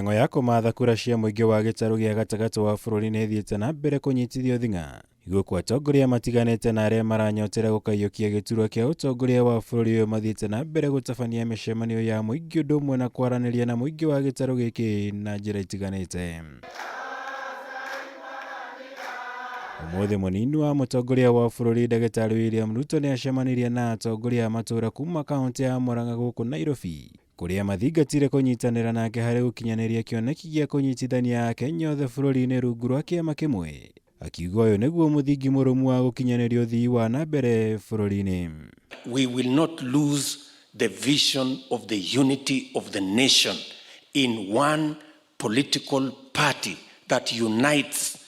Mĩhang'o ya kũmatha kura cia mũingĩ wa gĩtarũ gĩa gatagatĩ wa bũrũri nĩ ĩthiĩte na mbere kũnyitithio thing'a gũkũ atongoria matiganĩte na arĩa maranyotera gũkaiyũkia gĩturwa kĩa ũtongoria wa bũrũri ũyũ mathiĩte na mbere gũtabania mĩcemanio ya mũingĩ ũndũ ũmwe na kwaranĩria na mũingĩ wa gĩtarũ gĩkĩ na njĩra itiganĩte. Ũmũthĩ mũnini wa mũtongoria wa bũrũri ndagĩtarĩ William Ruto nĩ acemanirie na atongoria a matũũra kuma kaũntĩ ya Murang'a gũkũ Nairobi kũrĩa mathingatire kũnyitanĩra nake harĩ gũkinyanĩria kĩoneki gĩa kũnyitithania Akenya othe bũrũri-inĩ rungu rwa kĩama kĩmwe, akiuga ũyũ nĩguo mũthingi mũrũmu wa gũkinyanĩria ũthii wa na mbere bũrũri-inĩ. We will not lose the vision of the unity of the nation in one political party that unites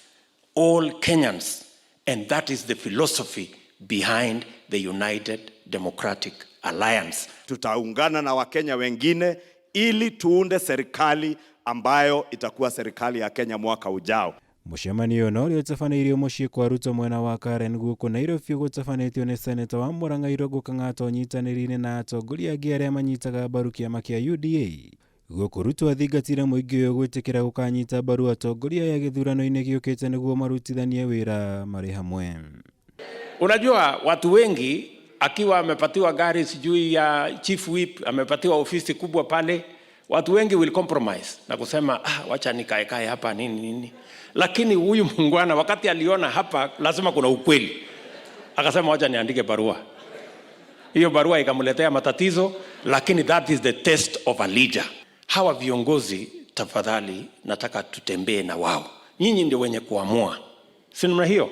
all Kenyans, and that is the philosophy behind the United Democratic Alliance. Tutaungana na Wakenya wengine ili tuunde serikali ambayo itakuwa serikali ya Kenya mwaka ujao. Mũcemanio ũyũ ũrĩa ũtabanĩirio mũciĩ kwa Ruto mwena wa Karen gũkũ Nairobi gũtabanĩtio nĩ seneta wa Murang'a Irũngũ Kang'ata ũnyitanĩri-inĩ na atongoria angĩ arĩa manyitaga mbaru kĩama kĩa UDA. Gũkũ Ruto athingatire mũingĩ ũyũ gwĩtĩkĩra gũkanyita mbaru atongoria aya gĩthurano-inĩ gĩũkĩte nĩguo marutithanie wĩra marĩ hamwe. Unajua watu wengi akiwa amepatiwa gari sijui ya chief whip, amepatiwa ofisi kubwa pale, watu wengi will compromise na kusema ah, wacha nikaekae hapa nini nini. Lakini huyu muungwana wakati aliona hapa lazima kuna ukweli, akasema wacha niandike barua. Hiyo barua ikamletea matatizo, lakini that is the test of a leader. Hawa viongozi tafadhali, nataka tutembee na wao. Nyinyi ndio wenye kuamua, si namna hiyo?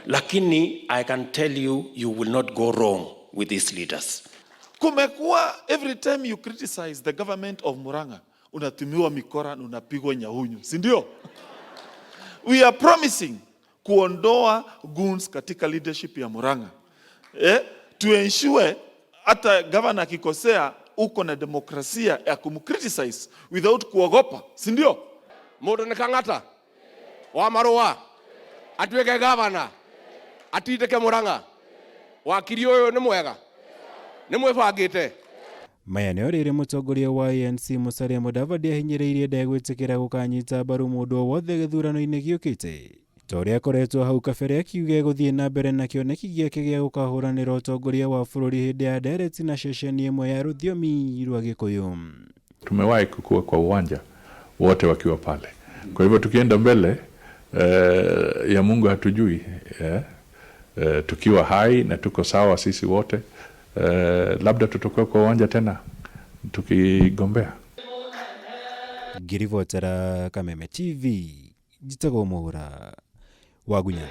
Lakini I can tell you, you will not go wrong with these leaders. Kumekuwa every time you criticize the government of Murang'a unatumiwa mikora na unapigwa nyahunyu, si ndio? We are promising kuondoa goons katika leadership ya Murang'a, to ensure hata governor akikosea uko na demokrasia ya kumcriticize without kuogopa, si ndio? Mundu nĩ Kang'ata wa marũa atuĩke gavana atindĩke Murang'a wakiri ũyũ nĩ mwega nĩ mwĩbangĩte. Maya nĩ rĩrĩ mũtongoria wa ANC Musalia Mudavadi ahinyĩrĩirie ndegwĩtĩkĩra gũkanyita mbaru mũndũ o wothe gĩthurano-inĩ gĩũkĩte ta ũrĩa akoretwo hau kabere akiuga egũthiĩ na mbere na kĩoneki gĩake gĩa gũkahũranĩra ũtongoria wa bũrũri hĩndĩ ya ndereti na ceceni ĩmwe ya rũthiomi rwa Gĩkũyũ. Tumewahi kukua kwa uwanja wote wakiwa pale. Kwa hivyo tukienda mbele ya Mungu hatujui, tukiwa hai na tuko sawa sisi wote, labda tutakuwa kwa uwanja tena tukigombea. Ngĩribotera Kameme TV njĩtagwo Mwaura Wagunya.